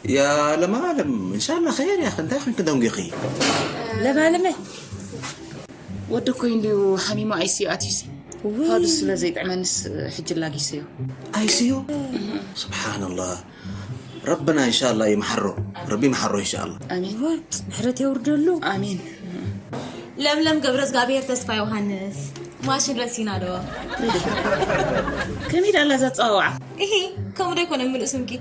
يا لمالم، إن شاء الله خير يا أخي، أنت يا أخي كده نقيقي. ለማለመ ወዲ እኮ እንዲዩ ሓሚሙ ኣይሲዩ ኣትዩሲ። ውይ። ፋዱስ ስለ ዘይጥዕመንስ ሕጂ ላጊሰዮ። ኣይሲዩ? ስብሓንላህ። ረብና ኢንሻላህ ይምሓሮ። ረቢ ይምሓሮ ኢንሻላህ። ኣሜን። ወጥ ምሕረት የውርደሉ። ኣሜን። ለምለም ገብረ እግዚኣብሔር ተስፋ ዮሃንስ ማሽን ረሲና ዶ? ከመይ ዳላ ዘጸዋውዓ? ኢሂ፣ ከምኡ ዶ ኣይኮነ ምሉእ ስምኪ?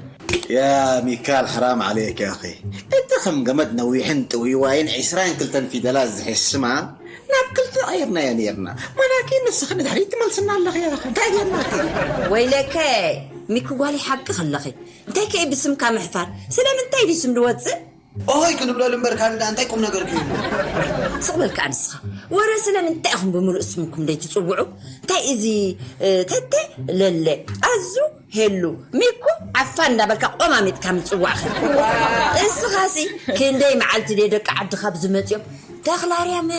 يا ميكال، حرام عليك يا أخي. أنت خم قمد نويحن تويواين عسران كلتن في دلال زحي السما. ناب كلتن أيرنا يا نيرنا. ولكن السخن دحري تملسنا الله يا أخي. أنت أيرنا أخي. ወይለከ ሚኪ ጓል ሓቂ ከለኺ እንታይ ከይ ብስምካ ምሕፋር ስለምንታይ ድዩ ስም ዝወፅእ? ኦሆይ ክንብለሉ እምበር ካልእ እንታይ ቁም ነገር ከይሉ። ስቕ በልካ ንስኻ። ወረ ስለምንታይ ኢኹም ብምሉእ ስምኩም ደይ ትፅውዑ? እንታይ እዚ፣ እ፣ ተተ ለለ ኣዙ ሄሉ ሚኩ ዓፋ እንዳበልካ ቆማሚጥካ ምፅዋዕኸ? እስኻሲ ክንደይ መዓልቲ ደይ ደቂ ዓድኻ ብዝመፅኦም ተኽላርያም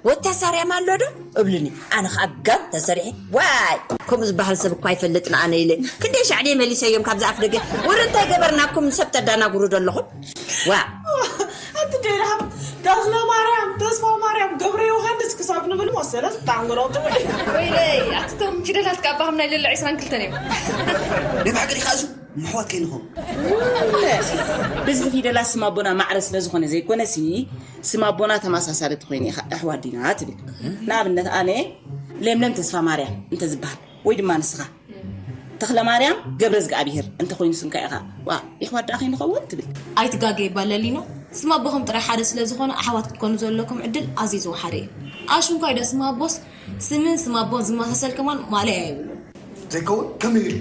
ወታሳርያም ኣሎ ዶ እብልኒ። ኣነ ኸዓ ጋም ተሰሪሐ። ዋይ፣ ከምኡ ዝበሃል ሰብ እኳ ኣይፈልጥን ኣነ ኢለ ክንደይ ሻዕድየ መሊሰዮም ካብዚ ኣፍ ደገ። ወረ እንታይ ገበርናኩም ሰብ ተዳናጉሩ ዘለኹም? ዋ። ኣቲ ደይርሃብ ዳኽለ ማርያም፣ ተስፋ ማርያም፣ ገብረ ዮሃንስ ክሳብ ንብል ሞ ሰለስተ ኣንጎሎ ትብል። ወይለይ፣ ኣቲ ቶም ፊደላት ካብ ባህም ናይ ልዕሊ ዕስራን ክልተን እዮም። ናይ ብሓቂ ዲኻ እሱ? ምሕዋት ከይንኸውን። ብዝሒ ፊደላት ስም ኣቦና ማዕረ ስለ ዝኾነ ዘይኮነሲ፣ ስም ኣቦና ተመሳሳሊ ተኾይኑ ኢኻ ኣሕዋት ዲና ትብል። ንኣብነት ኣነ ለምለም ተስፋ ማርያም እንተ ዝበሃል፣ ወይ ድማ ንስኻ ተኽለ ማርያም ገብረ እግዚኣብሔር እንተኾይኑ ስምካ ኢኻ፣ ዋ፣ የሕዋት ደኣ ከይንኸውን ትብል። ኣይትጋገ ይባል ለሊኖ፣ ስም ኣቦኹም ጥራይ ሓደ ስለ ዝኾነ ኣሕዋት ክትኮኑ ዘለኩም ዕድል ኣዝዩ ዝወሓደ እዩ። ኣሽንኳይ ዶ ስም ኣቦስ ስምን ስም ኣቦን ዝመሳሰል ከማን ማእለያ የብሉን። ዘይከውን ከመይ ኢሉ?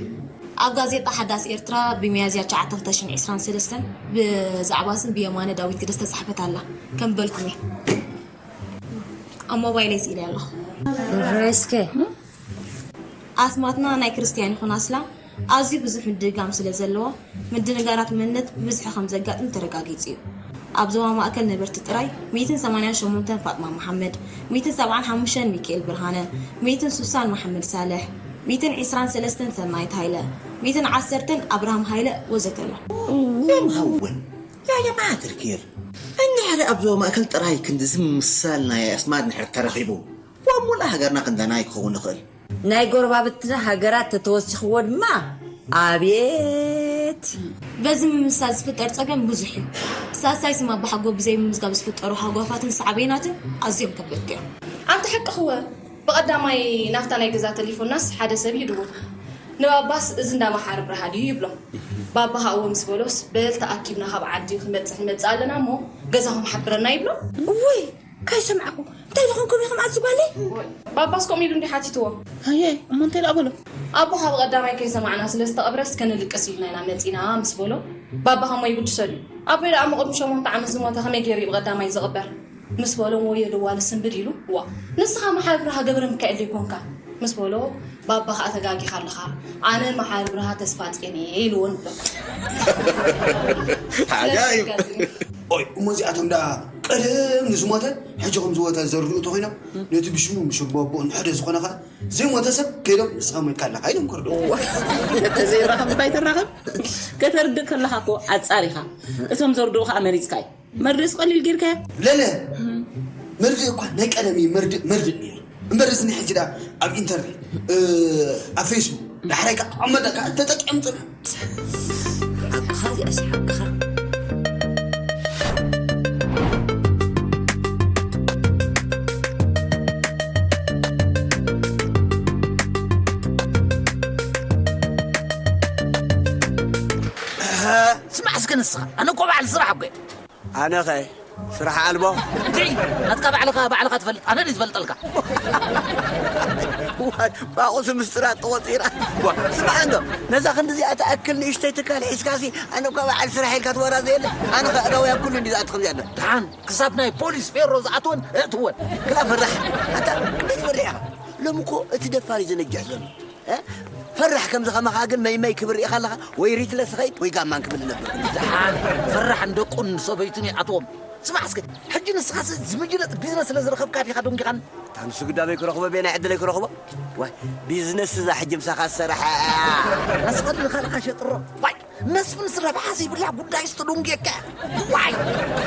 ኣብ ጋዜጣ ሓዳስ ኤርትራ ብሚያዝያ ትሽዓተ ክልተ ሽሕን ዕስራን ሰለስተን ብዛዕባ ስም ብየማነ ዳዊት ግደ ዝተጻሕፈት ኣላ። ከም በልኩም እየ። ኣብ ሞባይለይ ስኢለ ኣለኹ። ርኣይ እስከ። ኣስማትና ናይ ክርስትያን ይኹን ኣስላም ኣዝዩ ብዙሕ ምድግጋም ስለ ዘለዎ፣ ምድንጋራት መንነት ብብዝሒ ከም ዘጋጥም ተረጋጊጹ እዩ። ኣብ ዞባ ማእከል ነበርቲ ጥራይ ሚእትን ሰማንያን ሸሞንተን ፋጥማ መሓመድ፣ ሚእትን ሰብዓን ሓሙሽተን ሚካኤል ብርሃነ፣ ሚእትን ስሳን መሓመድ ሳልሕ፣ ሚእትን ዕስራን ሰለስተን ሰናይት ሃይለ፣ ሚእትን ዓሰርተን ኣብርሃም ሃይለ ወዘተ ኣሎ። يا مهون، يا جماعة الخير، እንድሕሪ ኣብ ዞባ ማእከል ጥራይ ክንዲ ዝምሳል ናይ ኣስማት እንድሕር ተረኺቡ፣ ኣብ ሙሉእ ሃገርና ክንደናይ ክኸውን ይኽእል። ናይ ጎረባብትና ሃገራት ተተወሲኽዎ ድማ፣ ኣቤት! በዚ ምምሳል ዝፍጠር ጸገም ብዙሕ እዩ። ሳልሳይ ስም ኣቦሓጎ ብዘይምምዝጋብ ዝፍጠሩ ሃጓፋትን ሳዕቤናትን ኣዝዮም ከበድቲ እዮም። ኣንቲ ሓቅኽወ፣ ብቐዳማይ ናብታ ናይ ገዛ ተሌፎናስ ሓደ ሰብ ይድውል። ንባባስ እዚ እንዳ መሓሪ ብርሃ ድዩ ይብሎ። ባባ ሃእዎ ምስ በሎስ፣ በል ተኣኪብና ካብ ዓዲ ክንበጽሕ ንመጽእ ኣለና እሞ ገዛኹም ሓብረና ይብሎ። እውይ! ከይሰማዕኩ እንታይ ዝኾንኩም ኢኹም ኣዚ ጓለይ? ባባስ ከምኡ ኢሉ እንዲ ሓቲትዎ። ኣየ እሞ እንታይ ደኣ በሎ? ኣቦኻ ብቐዳማይ ከይሰማዕና ስለ ዝተቐብረስ ከነልቅስ ኢልና ኢና መፂና ምስ በሎ፣ ባባኻ እሞ ይጉድሰሉ እዩ። ኣቦይ ደኣ እሞ ቅድሚ ሸሞንተ ዓመት ዝሞተ ከመይ ገይሩ እዩ ብቐዳማይ ዝቕበር? ምስ በሎ፣ ወዮ ደዋለ ስንብድ ኢሉ። ዋ፣ ንስኻ መሓሪ ብርሃ ገብረ ሚካኤል ዶ ይኮንካ? ምስ በሎ፣ ባባ ከዓ ተጋጊኻ ኣለኻ፣ ኣነ መሓሪ ብርሃ ተስፋ ፂዮን እየ ኢልዎ ንብሎ። ሓጋ እዩ። ኦይ እሞ እዚኣቶም ደኣ ቀደም ንዝሞተ ሕጂ ከም ዝወተ ዘርድኡ ተኮይኖም ነቲ ብሽሙ ምሽም ቦቦ ንሕደ ዝኮነ ከ ዘይሞተ ሰብ ከይዶም ንስኻ ሞይትካ ኣለኻ ኢሎም ከርድኡ። ተዘይራኸብ እንታይ ትራኸብ? ከተርድእ ከለኻ እኮ ኣጻሪኻ እቶም ዘርድኡ ከዓ መሪፅካ እዩ። መርድእስ ቀሊል ጌርካዮ። ለለ መርድእ እኳ ናይ ቀደም እዩ። መርድእ መርድእ ነይሩ እምበር እዚ ናይ ሕጂ ደኣ ኣብ ኢንተርኔት እ፣ ኣብ ፌስቡክ ዳሕራይ ከዓ ኣብ መድረካ ተጠቂዖም ፅንሑ። ሓቅኻ እዚኣስ ሓቅኻ። ስማዕ እስከ ንስኻ ኣነ እኮ በዓል ስራሕ እኮ እየ። ኣነ ኸ ስራሕ ኣልቦ። እንድዒ ናትካ ባዕልኻ ባዕልኻ ትፈልጥ ኣነ ድዩ ዝፈልጠልካ? ዋይ ባቑሲ ምስጢራት ተቖፂራ። ዋ፣ ስማዕ እንዶ ነዛ ክንዲ እዚኣ ትኣክል ንእሽተይ ትካል ሒዝካሲ ኣነ እኳ በዓል ስራሕ ኢልካ ትወራዘ የለ። ኣነ ኸ እዳውያ ኩሉ እንዲ ዝኣቲ ከምዚ ኣሎ። ደሓን ክሳብ ናይ ፖሊስ ፌሮ ዝኣትወን እእትወን። ክላ ፈራሕ ኣታ እንዴት ፈሪሕ ኢኻ? ሎም እኮ እቲ ደፋር እዩ ዘነጅሕ ዘሎ። እ? ፈራሕ ከምዚ ከማኻ ግን መይመይ ክብር ኢኻ ኣለኻ ወይ ሪትለስ ኸይድ ወይ ጋማን ክብል ነበር። ደሓን ፈራሕ ንደቁን ንሰበይቱን ይኣትዎም። ስማዕ እስከ ሕጂ ንስኻስ ዝምጅለጥ ቢዝነስ ስለ ዝረኸብካ ዲኻ ደንጊኻን? ታንሱ ግዳመይ ክረኽቦ ቤናይ ዕድለይ ክረኽቦ። ዋይ ቢዝነስ እዛ ሕጂ ምሳኻ ዝሰራሐ። ኣስቐድልካ ልካ ሸጥሮ። ዋይ መስፍን ስረብሓ ዘይብላ ጉዳይ ዝተደንግየካ። ዋይ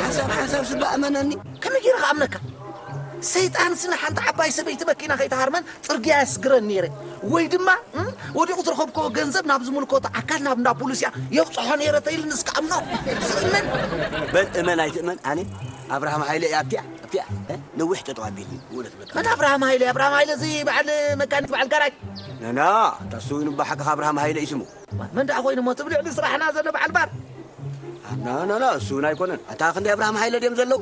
ሓሳብ ሓሳብ ስባ ኣመነኒ። ከመይ ገይረ ክኣምነካ? ሰይጣንሲ ንሓንቲ ዓባይ ሰበይቲ መኪና ከይተሃርመን ፅርግያ የስግረን ነይረ ወይ ድማ እም፣ ወዲቑ ዝረኸብክዎ ገንዘብ ናብ ዝምልከቶ ኣካል ናብ እንዳ ፖሊስያ የብፅሖ ነይረ ተይልንስ ክኣምኖ ዝእመን በል እመን ኣይትእመን ኣነ ኣብርሃም ሃይለ እያ ኣብቲያ ኣብቲያ እ? ነዊሕ ጠጠው ኣቢልኒ እውነት በቃ መን ኣብርሃም ሃይለ ኣብርሃም ሃይለ እዚ በዓል መካኒክ በዓል ጋራጅ ነና ታሱ ይንባሓቅኻ ኣብርሃም ሃይለ እዩ ስሙ መን ደኣ ኮይኑ ሞ ትብልዕሊ ስራሕና ዘሎ በዓል ባር ናናና እሱ እውን ኣይኮነን ኣታ ክንደይ ኣብርሃም ሃይለ ድዮም ዘለዉ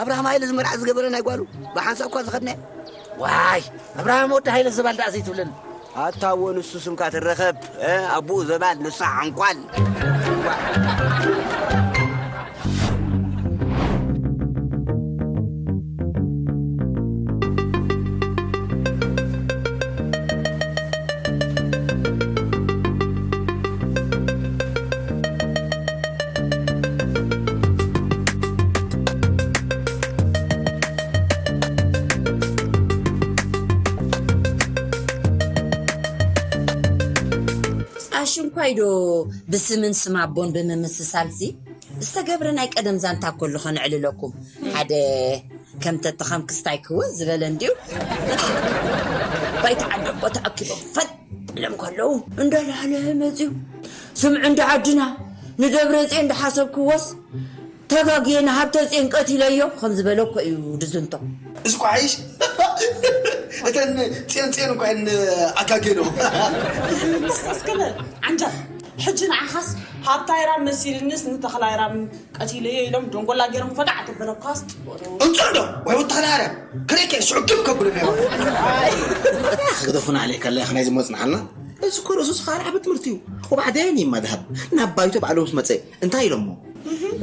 ኣብርሃም ሃይለ ዝመርዓ ዝገበረ ናይ ጓሉ ብሓንሳ እኳ ዝኸድናዮ ዋይ ኣብርሃም ወዲ ሃይለ ዘባል ደኣ ዘይትብለኒ ኣታ እዎ ንሱ ስምካ ትረኸብ ኣቡኡ ዘባል ንሳ ዓንኳል ኣሽንኳይ ዶ ብስምን ስም ኣቦን ብምምስሳልሲ ዝተገብረ ናይ ቀደም ዛንታ ኮሎ ከነዕልለኩም ሓደ ከም ተተኻም ክስታይ ክወ ዝበለ እንድዩ ባይቲ ዓዲ ኣቦ ተኣኪቦም ፈጥ ኢሎም ከለዉ እንዳላለ መፅዩ ስምዒ እንዳ ዓድና ንደብረ ፅዮን እንዳሓሰብክዎስ ተጋግየ ንሃብተ ፅዮን ቀቲለዮ ከም ዝበለ እኮ እዩ ድዝንቶ እዚ ኳሓይሽ እተን ፅዮን ፅዮን እኳ እየን ኣጋጌኖ ንስኻስ ክበል ዓንጃል ሕጂ ንዓኻስ ሃብታይ ራም መሲልንስ ንተኽላይ ራም ቀቲለዮ ኢሎም ደንጎላ ገይሮም ፈዳዕ ተበለኳስ ፅቡቅ ነው እንፅር ዶ ወይ ወታደር ከለከ ሽዑ ግብ ከብሎ ነይሩ ክግደፉና ዓለይ ከላ ከናይ ዝመፅናሓና እዚ ኮረሱ ዝኻል ዓበ ትምህርቲ እዩ ወባዕደን ይማ ድሃብ ናብ ባይቶ ባዕሉ ምስ መፀ እንታይ ኢሎሞ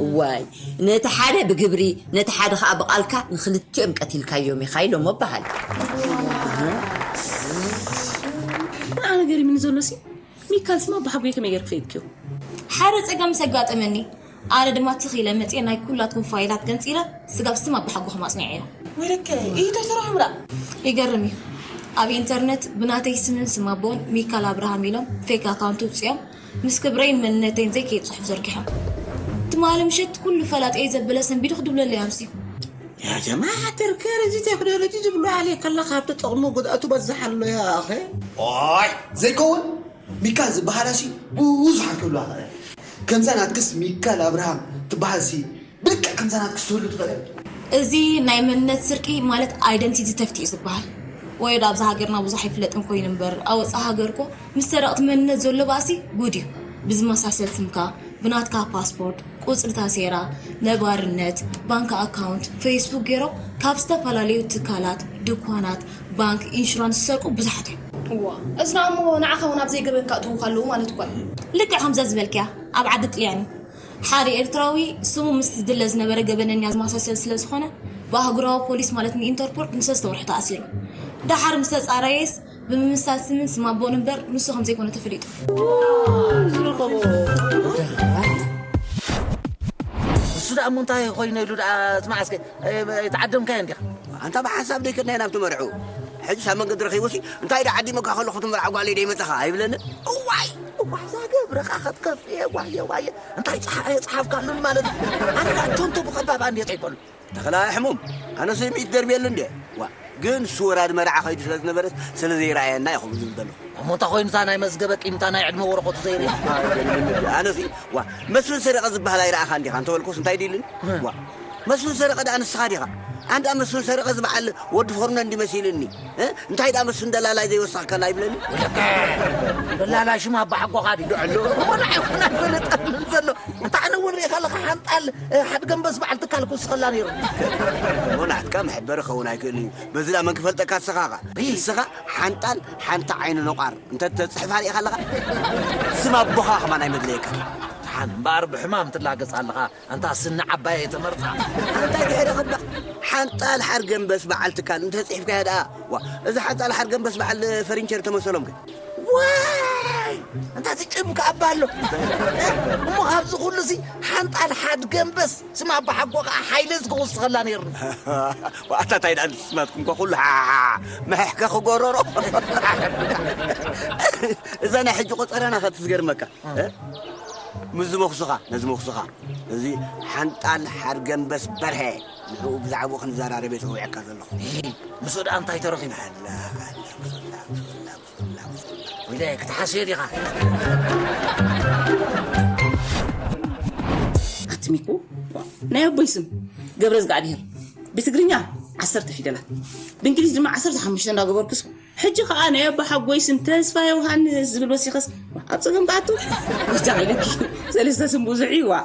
እዋይ ነቲ ሓደ ብግብሪ ነቲ ሓደ ከዓ ብቃልካ ንክልቲኦም ቀቲልካዮም ኢኻ ኢሎሞ በሃል ኣነ ገሪምኒ ዘሎ ሲ ሚካል ስማ ብሓጎይ ከመይ ገይር ክፈይድክዮ ሓደ ፀገም ምስ ኣጋጠመኒ ኣነ ድማ ትኽ ኢለ መፅየ ናይ ኩላትኩም ፋይላት ገንፂለ ስጋብ ስማ ብሓጎኹም ኣፅኒዐዮ ወይለከ ኢደ ተረኺብና ይገርም እዩ ኣብ ኢንተርነት ብናተይ ስምን ስም ኣቦን ሚካል ኣብርሃም ኢሎም ፌክ ኣካውንት ውፅኦም ምስ ክብረይን መንነተይን ዘይከይድ ፅሑፍ ዘርጊሖም ትማሊ ምሸት ኩሉ ፈላጠይ ዘበለ ሰንቢዱ ክድብለለይ ኣምስዩ ያ ጀማዓ ተርከር እዚ ቴክኖሎጂ ዝብሎ ዓለ ከላ ካብ ተጠቕሞ ጉድኣቱ በዝሕ ኣሎ ያ ኣኸ ኦይ ዘይከውን ሚካል ዝበሃላ ሲ ብዙሓት ክብላ ኸእል ከምዛ ናትክስ ሚካል ኣብርሃም ትበሃል ሲ ብልክዕ ከምዛ ናትክስ ትህሉ ትኽእል እዚ ናይ መንነት ስርቂ ማለት ኣይደንቲቲ ተፍቲ እዩ ዝበሃል ወይ ዶ ኣብዚ ሃገርና ብዙሕ ኣይፍለጥን ኮይኑ እምበር ኣብ ወፃኢ ሃገር እኮ ምስ ሰረቕቲ መንነት ዘሎ ባእሲ ጉድ እዩ ብዝመሳሰል ስምካ ብናትካ ፓስፖርት ቁፅሪ ታሴራ፣ ነባርነት፣ ባንክ ኣካውንት፣ ፌስቡክ ገይሮም ካብ ዝተፈላለዩ ትካላት፣ ድኳናት፣ ባንክ፣ ኢንሹራንስ ዝሰርቁ ብዙሓት እዮም። እዋ፣ እዝና እሞ ንዓኻ እውን ኣብ ዘይገበንካ እትውካ ኣለዉ ማለት እኳ እዩ። ልክዕ ከምዛ ዝበልክያ ኣብ ዓዲ ጥልያን እዩ። ሓደ ኤርትራዊ ስሙ ምስ ዝድለ ዝነበረ ገበነኛ ዝመሳሰል ስለ ዝኾነ ብኣህጉራዊ ፖሊስ ማለት ንኢንተርፖል ንሰለስተ ወርሒ ተኣሲሩ። ደሓር ምስ ተጻረየስ ብምምሳል ስምን ስም ኣቦን እምበር ንሱ ከም ዘይኮነ ተፈሊጡ። እሱ ደኣ እሞ እንታይ ኮይኑ ኢሉ ደኣ ትመዓስከ ኣይተዓደምካዮ እንዲኻ? ኣንታ ብሓንሳብ ደይከድናዮ ናብቲ መርዑ። ሕጂ ሳብ መንገዲ ረኺቡሲ እንታይ ደኣ ዓዲመካ ከለኹ ትምርዓ ጓለይ ደይመጻኻ ኣይብለንን? እዋይ እዋይ ዛገብረኻ ከትከፍእ እየ ዋየ ዋየ እንታይ ጸሓ የጽሓፍካሉን ማለት እዩ። ኣነ ደኣ ቶንቶ ብቐባብ ኣንድየ ጠይቀሉ። ተኽላ ሕሙም ኣነሲ ሚእቲ ደርብየሉ እንድየ። ዋ ግን ንሱ ወራዲ መርዓ ከይዱ ስለ ዝነበረ ስለ ዘይረኣየና እዩ ከምኡ ዝብል ዘሎ። እሞ እንታይ ኮይኑ እታ ናይ መዝገበ ቂም እታ ናይ ዕድመ ወረቐቱ ዘይርኢ? ኣነሲ ዋ መስፍን ሰረቐ ዝበሃል ኣይረኣኻን ዲኻ እንተበልኩስ እንታይ ድዩ ኢሉኒ? ዋ መስፍን ሰረቐ ደኣ ንስኻ ዲኻ? ኣንዳ መስፍን ሰረቐ ዝበዓል ወዲ ፈርኖ እንዲ መሲልኒ። እ? እንታይ ደኣ መስፍን ደላላይ ዘይወሰኽካላ ይብለኒ? ደላላ ሽም ኣባሓጎኻ ድዩ? ኣሎ። እሞ ንዓይ እውን ኣይፈለጠንን ዘሎ። እንተ ኣነ እውን ሪእኻ ኣለኻ ሓንጣል ሓድገንበስ በዓል ትካል ክውስኸላ ነይሩ። እሞ ናትካ መሕበሪ ክኸውን ኣይክእልን እዩ። በዚ ደኣ መን ክፈልጠካ ንስኻ ኸ? ንስኻ ሓንጣል ሓንቲ ዓይኒ ነቋር እንተ ተፅሕፋ ሪእኻ ኣለኻ? ስም ኣቦኻ ከማን ኣይመድለየካ። ደሓን እምበኣር ብሕማም ትላገጽ ኣለኻ። ኣንታ ስኒ ዓባየይ ተመርጻ። ኣንታይ ድሕሪ ቅባእ ሓንጣል ሓርገንበስ በዓል ትካል እንተጽሒፍካዮ ደኣ ዋ እዚ ሓንጣል ሓርገንበስ በዓል ፈርኒቸር ተመሰሎም ግን ዋይ ኣንታ እቲ ጭም ከኣባ ኣሎ እሞ ካብዚ ኩሉ ሲ ሓንጣል ሓድገንበስ ስም ኣባሓጎ ከዓ ሓይለ ዝክውስኸላ ነይሩ ኣታ እንታይ ደኣ ስማትኩም ከ ኩሉ ሓሓሓ ምሕሕከ ክጎረሮ እዛ ናይ ሕጂ ቆፀራና ከ ትዝገርመካ እ? ምስ ዝመኽሱኻ ነዚ መኽሱኻ እዚ ሓንጣል ሓርገንበስ በርሀ ንዕኡ ብዛዕባኡ ክንዘራረብ እየ ፀዊዐካ ዘለኹ። ምስኡ ደኣ እንታይ ተረኺቡ? ኣላ ኣላ ብሶላ ብሶላ ብሶላ ብሶላ ወይለ ክትሓስዮ ዲኻ? ኣቲ ሚኩ ናይ ኣቦይ ስም ገብረዝግኣብሄር ብትግርኛ ዓሰርተ ፊደላት ብእንግሊዝ ድማ ዓሰርተ ሓሙሽተ እንዳገበርኩስ ሕጂ ኸዓ ናይ ኣቦሓጎይ ስም ተስፋ ዮውሃንስ ዝብል ወሲኸስ ኣብ ፀገም ክኣቱ ወጃቕ ኢለኪ ሰለስተ ስም ብዙሕ እዩ ዋ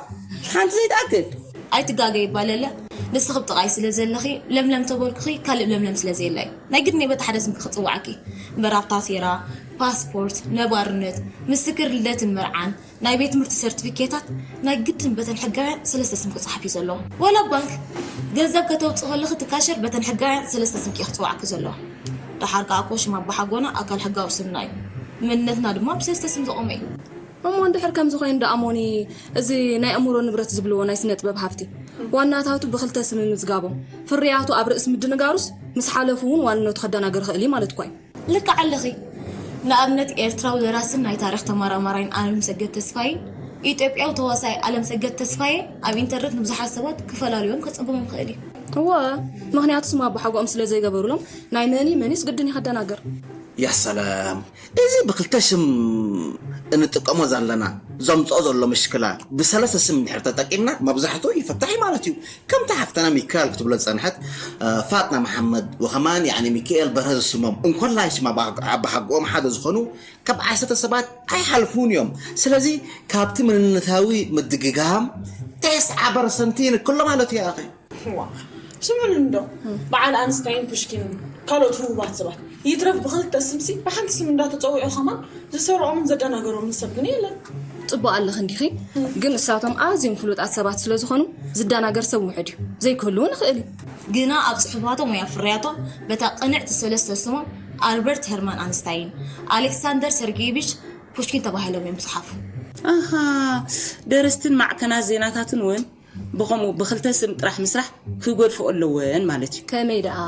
ሓንቲ ዘይትኣክል ኣይትጋገ ይባለለ ንስኺ ብጥቓይ ስለ ዘለኺ ለምለም ተበልኩኺ ካልእ ለምለም ስለ ዘየለ እዩ ናይ ግድን በቲ ሓደ ስምኪ ክፅዋዓኪ እምበር ኣብ ታሴራ ፓስፖርት ነባርነት ምስክር ልደትን መርዓን ናይ ቤት ትምህርቲ ሰርቲፊኬታት ናይ ግድን በተን ሕጋውያን ሰለስተ ስም ክፀሓፍ እዩ ዘለዎ። ዋላ ኣብ ባንክ ገንዘብ ከተውፅእ ከለኺ እቲ ካሸር በተን ሕጋውያን ሰለስተ ስምኪ እዩ ክፅዋዓኪ ዘለዎ። ደሓር ከዓ እኮ ሽም ኣቦሓጎና ኣካል ሕጋዊ ስምና እዩ። መንነትና ድማ ብሰለስተ ስም ዝቖመ እዩ። እሞ እንድሕር ከምዚ ኮይኑ ደኣ ሞኒ እዚ ናይ ኣእምሮ ንብረት ዝብልዎ ናይ ስነ ጥበብ ሃፍቲ ዋናታቱ ብኽልተ ስም ምምዝጋቦም ፍርያቱ ኣብ ርእሲ ምድንጋሩስ ምስ ሓለፉ እውን ዋንነቱ ከደናግር ይኽእል እዩ ማለት እኳ እዩ። ልክዕ ኣለኺ። ንኣብነት ኤርትራዊ ደራስን ናይ ታሪኽ ተመራማራይን ኣለምሰገድ ተስፋየን ኢትዮጵያዊ ተዋሳኣይ ኣለምሰገድ ተስፋየ ኣብ ኢንተርነት ንብዙሓት ሰባት ክፈላልዮም ከጸግሞም ይኽእል እዩ። እወ፣ ምኽንያቱ ስም ኣቦሓጎኦም ስለ ዘይገበሩሎም ናይ መን እዩ መንስ ግድን እዩ ከደናግር። ያ ሰላም እዚ ብክልተ ሽም እንጥቀሞ ዘለና ዘምፅኦ ዘሎ ምሽክላ ብሰለስተ ስም እንድሕር ተጠቂምና መብዛሕትኡ ይፍታሕ እዩ ማለት እዩ። ከምታ ሓፍተና ሚካኤል ክትብሎ ዝጸንሐት ፋጥና መሓመድ ወኸማን ያኒ ሚካኤል በርሀ ዝስሞም እንኮላይ ሽም ኣባሓጎኦም ሓደ ዝኾኑ ካብ ዓሰርተ ሰባት ኣይሓልፉን እዮም። ስለዚ ካብቲ መንነታዊ ምድግጋም ተስዓ ፐርሰንቲ ይንክሎ ማለት እዩ ኣኸ። ዋ ስምዑኒ እንዶ በዓል ኣንስታይን ፑሽኪንን ካልኦት ህቡባት ሰባት ይትረፍ ብኽልተ ስምሲ ብሓንቲ ስም እንዳተፀውዑ ኸማን ዝሰርዖምን ዘደናገሮምን ሰብ ግን የለን። ፅቡቕ ኣለኺ እንዲኺ ግን እሳቶም ኣዝዮም ፍሉጣት ሰባት ስለ ዝኾኑ ዝደናገር ሰብ ውሑድ እዩ ዘይክህሉ እውን ይኽእል እዩ። ግና ኣብ ፅሑፋቶም ወይ ኣብ ፍርያቶም በታ ቅንዕቲ ሰለስተ ስሞም ኣልበርት ሄርማን ኣንስታይን፣ ኣሌክሳንደር ሰርጌየቪች ፑሽኪን ተባሂሎም እዮም ዝፀሓፉ። ኣሃ ደረስትን ማዕከናት ዜናታትን እውን ብኸምኡ ብኽልተ ስም ጥራሕ ምስራሕ ክገድፍኦ ኣለወን ማለት እዩ። ከመይ ደኣ?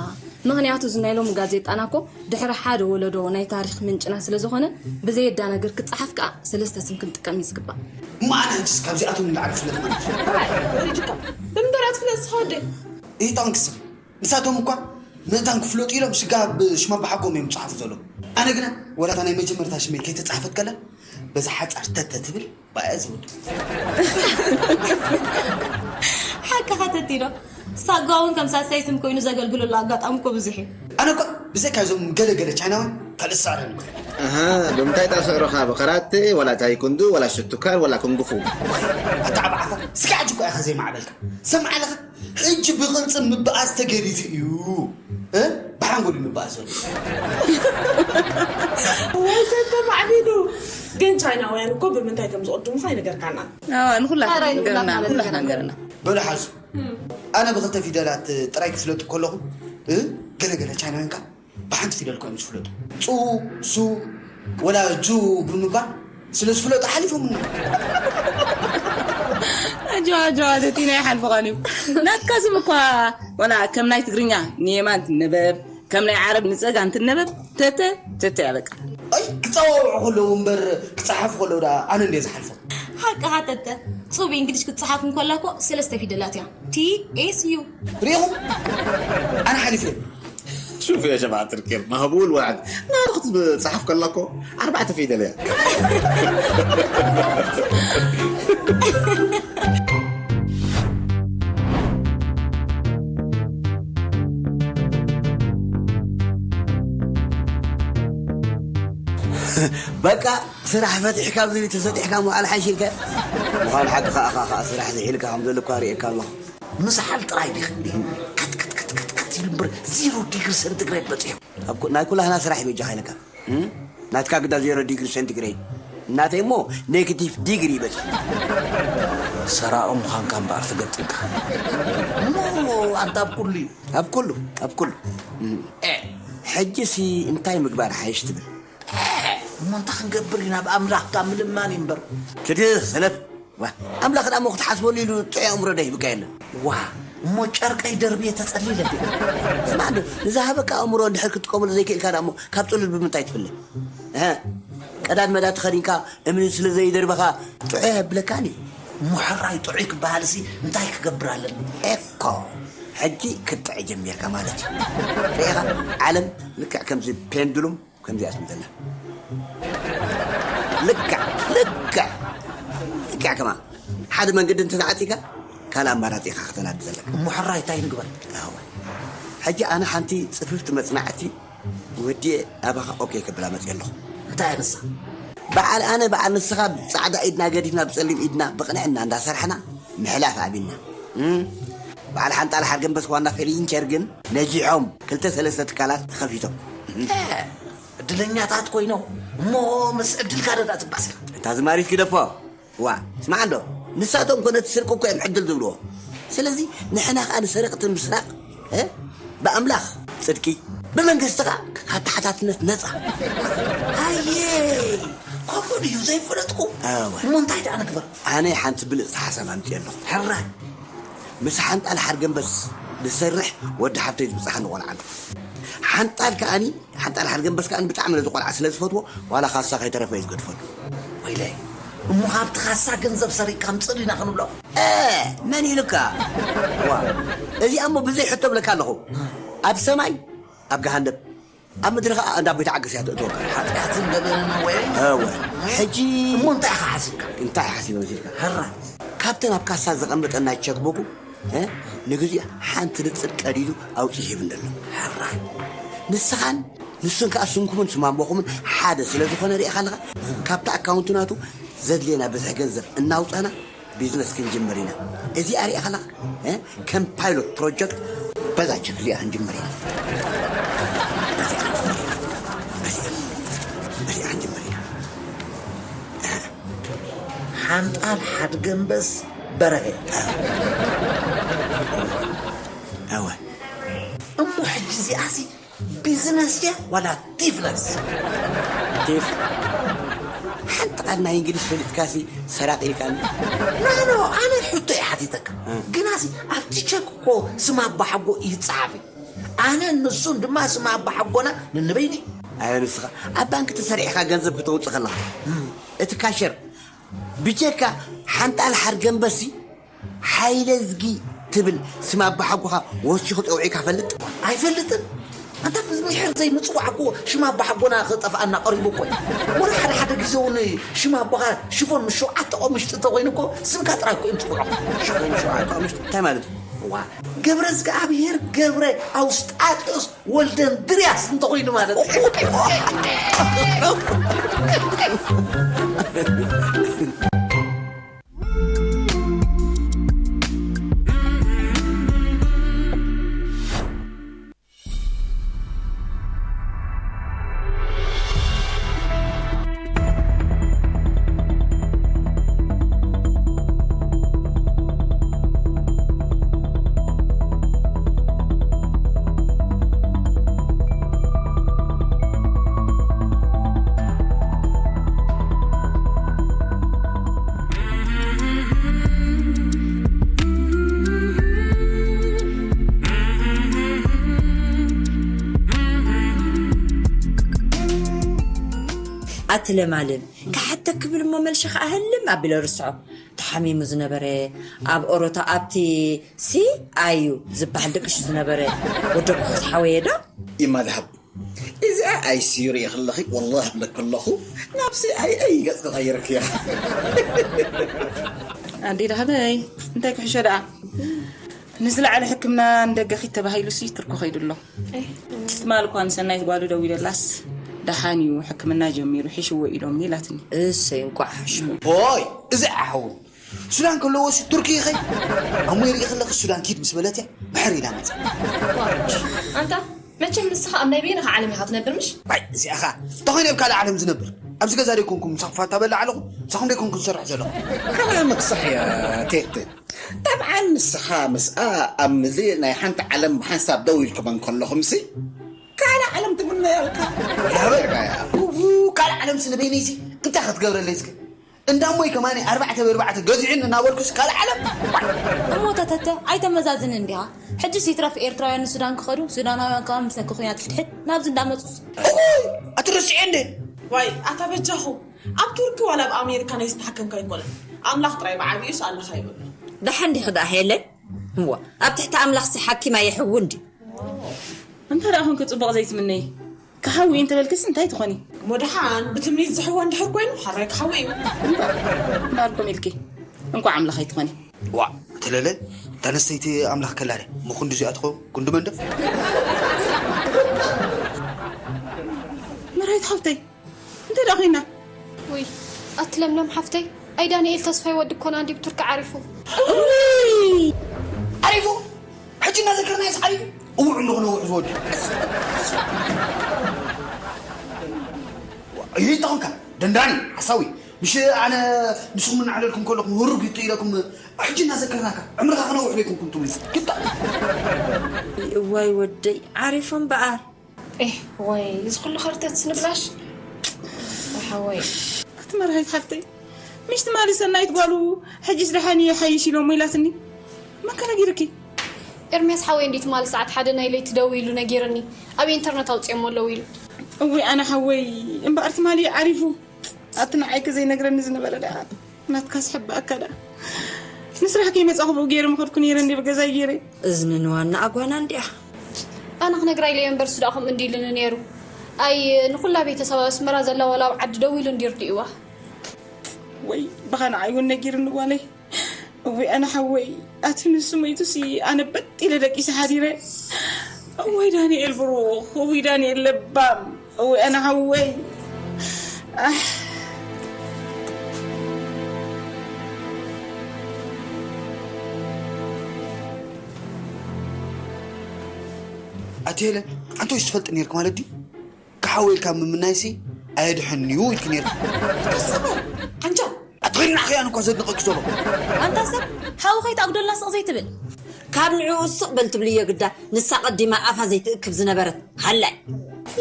ምኽንያቱ እዚ ናይ ሎሚ ጋዜጣና እኮ ድሕሪ ሓደ ወለዶ ናይ ታሪኽ ምንጭና ስለ ዝኾነ ብዘየዳናግር ክጸሓፍ ከኣ ሰለስተ ስም ክንጥቀም እዩ ዝግባእ። እሞ ኣነ ሕጅስ ካብዚኣቶም ንላዕሊ ክፍለጥ ማለት እዩ። ሪጅካ ብምንታይ ትፍለጥ ንስኻ ወደይ? ይህጣውን ክስኺ ንሳቶም እኳ ምእንታን ክፍለጡ ኢሎም ሽጋ ሽም ኣቦሓጎኦም እዮም ዝጸሓፉ ዘለዉ። ኣነ ግና ወላ እታ ናይ መጀመርታ ሽመይ ከይተጻሕፈት ከላ በዛ ሓጻር ተተ ትብል ብኣ እያ ዝውድእ። ሓቅኻ ተቲዶ ሳጓ እውን ከም ሳልሳይ ስም ኮይኑ ዘገልግለሉ ኣጋጣሚ እኮ ብዙሕ እዩ። ኣነ እኳ ብዘይካ እዞም ገለ ገለ ቻይናውያን ካልእ ዝስዕረኒ እኮ የለን። ኣሃ፣ ብምንታይ ጣ ስዕሩኻ? ብካራቴ፣ ዋላ ታይኩንዱ፣ ዋላ ሽቱካን፣ ዋላ ኩንጉፉ? ኣታ ዓቢ ዓፋር፣ ስጋዕ ጅኳ ኢኻ ዘይማዕበልካ። ሰምዓ ኣለኻ? ሕጂ ብቕርጽን ምብኣስ ተገዲሱ እዩ። እ? ብሓንጎል እዩ ምብኣስ ዘሎ። ወይ ተተማዕቢሉ። ግን ቻይናውያን እኮ ብምንታይ ከም ዝቕድሙኻ ኣይነገርካናን። ኣዋ፣ ንኹላትና ኧረ፣ ንገርና፣ ንኹላትና ንኹላትና ንገርና። ንገርና። በሉ ሓዙ። ኣነ ብኽልተ ፊደላት ጥራይ ክፍለጡ ከለኹ፣ እ? ገለ ገለ ቻይናውያን ከኣ ብሓንቲ ፊደል ኮይኖም ዝፍለጡ። ጹ፣ ሱ፣ ወላ ጁ ብምባል ስለ ዝፍለጡ ሓሊፎምና። ኣጆኻ፣ ኣጆኻ፣ ተቲና ይሓልፎኻን እዩ። ናትካ ስም እኳ ወላ ከም ናይ ትግርኛ ንየማን ትነበብ፣ ከም ናይ ዓረብ ንጸጋም ትነበብ፣ ተተ፣ ተተ እያ በቃ። ኣይ፣ ክጸዋውዑ ከለዉ እምበር ክጸሓፉ ከለዉ ደኣ ኣነ እንድየ ዝሓልፎም። ሓቅኻ ተተ፣ ጹብ እንግሊሽ ክትጸሓፍ እንከላ እኮ ሰለስተ ፊደላት እያ። ቲ ኤስ ዩ። ርኢኹም? ኣነ ሓሊፈ። شوفوا يا جماعة الخير، ما هو بقول واحد، ناخذ صحف كلكو أربعة في دليل. በቃ ስራሕ ፈቲሕካ ኣብዚ ተሰጢሕካ ምውዓል ሓይሽ ኢልካ። ምዃኑ ሓቂ ከኣ፣ ከኣ፣ ከኣ ስራሕ ዝሒልካ ከም ዘለኳ ርእየካ ኣለኹ። ምዝሓል ጥራይ ዲኺ? ከት፣ ከት፣ ከት፣ ከት፣ ከት ኢሉ እምበር ዜሮ ዲግሪ ሰንቲግሬድ በጺሑ። ኣብ ኩ-፣ ናይ ኩላህና ስራሕ እዩ በጃኻ ኢለካ። እም? ናትካ ግዳ ዜሮ ዲግሪ ሰንቲግሬድ። እናተይ እሞ ኔጌቲቭ ዲግሪ ይበጽሕ። ሰራቒ ምዃንካ እምበኣር ተገጢምካ። እሞ ኣንታ ኣብ ኩሉ እዩ። ኣብ ኩሉ፣ ኣብ ኩሉ። እም። ኤ። ሕጂሲ እንታይ ምግባር ሓይሽ ትብል? ኤ፣ እሞ እንታይ ክንገብር ኢና? ኣብ ኣምላኽካ ምልማን እዩ እምበር። ትድህ ሰነፍ። ዋ፣ ኣምላኽ ደኣ እሞ ክትሓስበሉ ኢሉ ጥዑይ ኣእምሮ ዶ ሂብካ የለን? ዋ፣ እሞ ጨርቀይ ደርብየ ተጸሊለ ድየ? ስማዕ እንዶ፣ ንዝሃበካ ኣእምሮ እንድሕር ክትጥቀመሉ ዘይክእልካ ደኣ እሞ ካብ ጽሉል ብምንታይ ትፍለ? እህ፣ ቀዳድ መዳድ ተኸዲንካ እምኒ ስለ ዘይደርበኻ ጥዑይ ኣየብለካን እዩ። እሞ ሕራይ ጥዑይ ክበሃልሲ እንታይ ክገብር ኣለኒ? ኤኮ፣ ሕጂ ክትጥዒ ጀሚርካ ማለት እዩ። ርኢኻ፣ ዓለም ልክዕ ከምዚ ፔንዱሉም ከምዚኣ ትብል ዘላ። ልክዕ፣ ልክዕ፣ ልክዕ ከማ ሓደ መንገዲ እንተተዓጺካ፣ ካልእ ኣማራጺ ኢኻ ክተናዲ ዘለካ። እሞ ሕራይ እንታይ ንግበር? ኣወ። ሕጂ ኣነ ሓንቲ ጽፍፍቲ መጽናዕቲ ወዲኤ ኣባኻ ኦኬ ከብላ መጽየ ኣለኹ። እንታይ ኣነሳ? በዓል ኣነ በዓል ንስኻ ብጻዕዳ ኢድና ገዲፍና ብጸሊም ኢድና ብቕንዕና እንዳሰርሕና ምሕላፍ ኣቢና። እም? በዓል ሓንጣል ሓርገንበስ ዋና ፌሊንቸር ግን ነጂሖም ክልተ ሰለስተ ትካላት ከፊቶም። እ፣ ዕድለኛታት ኮይኖም እሞ ምስ ዕድልካ ደዳ ትባስል። እታ ዝማሪት ግደፎ። ዋ፣ ስማዕ እንዶ፣ ንሳቶም እኮ ነቲ ስርቂ እኮ እዮም ዕድል ዝብልዎ። ስለዚ ንሕና ከኣ ንሰረቕቲ ምስራቕ፣ እ፣ ብኣምላኽ ጽድቂ፣ ብመንግስቲ ከኣ ካብ ተሓታትነት ነጻ። ኣየ፣ ከምኡ ድዩ ዘይፈለጥኩ? ኣወ። እሞ እንታይ ደኣ ንግበር? ኣነ ሓንቲ ብልጽቲ ሓሳብ ኣምጽእ ኣለኹ። ሕራይ። ምስ ሓንጣል ሓርገንበስ ዝሰርሕ ወዲ ሓብተይ ዝብጻሓኒ ቆልዓ ኣሎ። ሓንጣል ከኣኒ፣ ሓንጣል ሓርገንበስ ከኣኒ ብጣዕሚ ነዚ ቆልዓ ስለ ዝፈትዎ፣ ዋላ ካሳ ከይተረፈ እዩ ዝገድፈሉ። ወይለይ፣ እሞ ካብቲ ካሳ ገንዘብ ሰሪቕካ ኣምጽእ ዲና ክንብሎ? እ፣ መን ኢሉካ? ዋ፣ እዚኣ እሞ ብዘይ ሕቶ እብለካ ኣለኹ። ኣብ ሰማይ፣ ኣብ ገሃነብ፣ ኣብ ምድሪ ኸኣ እንዳ ኣቦይ ተዓገስ እያ ተእትወካ። ሓጢኣትን ገበንን ወይ? እወ። ሕጂ እሞ እንታይ ኢኻ ሓሲብካ? እንታይ ሓሲበ መሲልካ? ሕራይ። ካብተን ኣብ ካሳ ዘቐመጠን ናይ ቸክ ቡኩ፣ እ፣ ንግዚኡ ሓንቲ ንጽል ቀዲዱ ኣውጺኡ ሂቡኒ ኣሎ። ሕራይ። ንስኻን ንሱን ከኣ ስምኩምን ስም ኣቦኹምን ሓደ ስለ ዝኾነ ርኢኻ ኣለኻ። ካብቲ ኣካውንቱ ናቱ ዘድልየና ብዝሒ ገንዘብ እናውጻና ቢዝነስ ክንጅምር ኢና። እዚኣ ሪኣ ከለኻ፣ እ፣ ከም ፓይሎት ፕሮጀክት በዛ ቸክ እዚኣ ክንጅምር ኢና። በዚኣ ክንጅምር ኢና። ሓንጣል ሓድገንበስ በርሀ። እወ። እሞ ሕጂ እዚኣሲ ቢዝነስ ድያ ዋላ ቲፍነስ? ቲፍ። ሓንቲ ቃል ናይ እንግሊዝ ፈሊጥካሲ ሰራቂ ኢልካኒ። ናኖ፣ ኣነ ሕቶ እየ ሓቲተካ። እ። ግናሲ ኣብቲ ቸክ እኮ ስም ኣባሓጎ እዩ ዝጸሓፍ። ኣነ ንሱን ድማ ስም ኣባሓጎና ንንበይኒ። ኣየ ንስኻ ኣብ ባንክ ተሰሪዕኻ ገንዘብ ክተውጽእ ከለኻ፣ እ። እቲ ካሸር ብጀካ ሓንጣል ሓርገንበሲ ሓይለዝጊ ትብል ስም ኣባሓጎኻ ወሲኹ ጸዊዑካ ፈልጥ? ኣይፈልጥን። ኣንታ ምሕር ዘይምጽዋዕ እኮ ሽም ኣባሓጎና ክጠፍኣና ቀሪቡ እኮ እዩ። ወላ ሓደ ሓደ ግዜ እውን ሽም ኣቦኻ ሽፎን ምስ ሸውዓተ ቆምሽጢ እንተኾይኑ እኮ ስምካ ጥራይ እኮ እዮም ዝጽውዑ። ሽፎን ሸውዓተ ቆምሽጢ እንታይ ማለት እዩ? ዋ፣ ገብረ እግዚኣብሔር ገብረ ኣውስጣጢዮስ ወልደ እንድርያስ እንተኾይኑ ማለት እዩ። ኣቲ ለማለም፣ ክሓተክ ክብል እሞ መልሺ ከኣ ህልም ኣቢለ ርስዖ። ተሓሚሙ ዝነበረ ኣብ ኦሮታ ኣብቲ ሲ ኣይ ዩ ዝበሃል ደቅሹ ዝነበረ ወደኩ ክስ ሓወየ ዶ? ይማልሃብ። እዚኣ ኣይ ሲ ዩ ርእየ ከለኺ፣ ወላሂ እብለኪ ኣለኹ፣ ናብ ሲ ኣይ ኣይ ገጽ ክቐይረኪ እያ። ኣዴ ዳህበይ፣ እንታይ ክሕሾ ደኣ? ንዝለዓለ ሕክምና ንደገ ኺድ ተባሂሉ ሲ ቱርኪ ኸይዱ ኣሎ። ትማል እኳ ንሰናይት ጓሉ ደዊለላስ፣ ደሓን እዩ፣ ሕክምና ጀሚሩ፣ ሒሽዎ ኢሎምኒ ኢላትኒ። እሰይ፣ እንቋዕ ሓሸ። ኦይ፣ እዚ ኣይኸውን። ሱዳን ከለዎ ሲ ቱርኪ ይኸይ። ኣሞ ይርኢ ከለኺ ሱዳን ኪድ ምስ በለት እያ፣ ብሕር ኢላ መጽእ። ኣንታ፣ መቸም ንስኻ ኣብ ናይ በይንኻ ዓለም ኢኻ ትነብር፣ ምሽ? ኣይ፣ እዚኣ ኸኣ፣ እንተኾይነ ኣብ ካልእ ዓለም ዝነብር። ኣብዚ ገዛ ደይኮንኩም ምሳኹም ፋታ በልዕ ኣለኹ፣ ምሳኹም ደይኮንኩም ዝሰርሕ ዘለኹ። ከመይ ምኽሳሕ እያ፣ ቴቴ? ጠብዓን ንስኻ ምስኣ ኣብ ምድሪ ናይ ሓንቲ ዓለም ብሓንሳብ ደው ኢልኩመን ከለኹምሲ፣ ካልእ ዓለም ትምነያልካ። ያበቃ እያ። ኡኡ፣ ካልእ ዓለምሲ ንበይነይሲ እንታይ ክትገብረለይ እስከ? እንዳሞይ ከማኒ ኣርባዕተ ብኣርባዕተ ገዚዑኒ እናበልኩስ ካልእ ዓለም? እሞ ተተተ፣ ኣይተመዛዝንን እንዲኻ። ሕጂስ ይትረፍ ኤርትራውያን ንሱዳን ክኸዱ፣ ሱዳናውያን ከኣ ምሰኪ ኩናት ሕድሕድ ናብዚ እንዳመጹስ። እኹይ፣ ኣትረስዒ እንዴ? ዋይ፣ ኣታ በጃኹ፣ ኣብ ቱርኪ ዋላ ኣብ ኣሜሪካ ናይ ዝተሓከምካ ኣይኮነን። ኣምላኽ ጥራይ ብዓቢኡ ስኣለኻ ይበሎ። ደሓን ዲኺ ደኣ ሄለን? እዋ፣ ኣብ ትሕቲ ኣምላኽሲ ሓኪም ኣየሕውን ድዩ? እንተ ደኣ ኹንኪ ጽቡቕ ዘይትምነዪ፣ ክሓዊ እንተበልክስ እንታይ ትኾኒ? እሞ ደሓን ብትምኒት ዝሕወ እንድሕር ኮይኑ፣ ሓራይ ክሓዊ እዩ። እምበኣር ኮም ኢልኪ፣ እንቋዕ ኣምላኽ ኣይትኾኒ። ዋእ፣ ተለለ፣ እታ ኣንስተይቲ ኣምላኽ ከላ ድያ? እሞ ክንዱ እዚኣ ትኸውን? ክንዱ መንደፍ? መርሃይት ሓብተይ፣ እንታይ ደኣ ኮይና? ውይ፣ ኣቲ ለምለም ሓፍተይ፣ ኣይ ዳንኤል ተስፋይ ወዲ ኮና እንዲ ብቱርኪ ዓሪፉ። ዓሪፉ? ሕጂ እናዘከርናዮስ ዓሪፉ? እውዕ እንዶ ክነውሕ ዝወዲ። ይተኾንካ ደንዳኒ ሓሳዊ። ምሽ ኣነ ንስኹም እናዕለልኩም ከለኹም ህሩግ ይጡ ኢለኩም፣ ሕጂ እናዘከርናካ ዕምርኻ ክነውሕ ደይኮንኩም ትብሉ። ግጣ። እዋይ ወደይ፣ ዓሪፉ እምበኣር። ኤህ፣ ወይ፣ እዚ ኩሉ ከርተት ስንብላሽ? ሓወይ። ኣቲ መርሃይት ሓፍተይ፣ ምሽ ትማሊ ሰናይት ጓሉ፣ ሕጂስ ደሓን እየ ሓይሽ ኢሎሞ ኢላትኒ። መን ከ ነጊርኪ? ኤርምያስ ሓወይ እንዲ ትማሊ ሰዓት ሓደ ናይ ለይቲ ደዊሉ ነጊርኒ። ኣብ ኢንተርነት ኣውጺኦሞ ኣለዉ ኢሉ። እወይ ኣነ ሓወይ፣ እምበኣር ትማሊ ዓሪፉ። ኣቲ ንዓይ ከ ዘይነግረኒ ዝነበረ ደኣ። ናትካስ ሕባእካ ደኣ። ንስራሕ ከይመጻኹ ብኡ ገይረ ምኸድኩ ነይረ እንዴ ብገዛይ ገይረ። እዝኒ ንዋና ኣጓና እንዲያ። ኣነ ክነግራ ኢለዮ እምበር፣ እሱ ደኣ ከምኡ እንዲ ኢሉኒ ነይሩ። ኣይ፣ ንኹላ ቤተሰብ ኣብ ኣስመራ ዘላ ዋላ ኣብ ዓዲ ደው ኢሉ እንዲ ርድእዋ። ወይ፣ ብኻ ንዓይ እውን ነጊርኒ ጓለይ። እወይ፣ ኣነ ሓወይ፣ ኣቲ ንሱ ሞይቱሲ ኣነ በጥ ኢለ ደቂሰ ሓዲረ። እወይ፣ ዳንኤል ብሩኽ፣ እወይ፣ ዳንኤል ለባም። እወ ኣነ ሓወይ። ኣሕ። ኣቲ ሄለን፣ ኣንቶይስ ትፈልጥ ነርክ ማለት ድዩ? ክሓወይ ኢልካ ምምናይሲ ኣየድሕንዩ ኢልክ ነርክ። ዓንቻ፣ ኣትኺድ ንዓኺ ኣነ እኳ ዘድንቐኪ ዘሎ። ኣንታ ሰብ፣ ሓዊ ከይትኣጉደልና ስቕ ዘይትብል? ካብ ንዕኡ ስቕ በል ትብልዮ ግዳ፣ ንሳ ቀዲማ ኣፋ ዘይትእክብ ዝነበረት ሃላይ።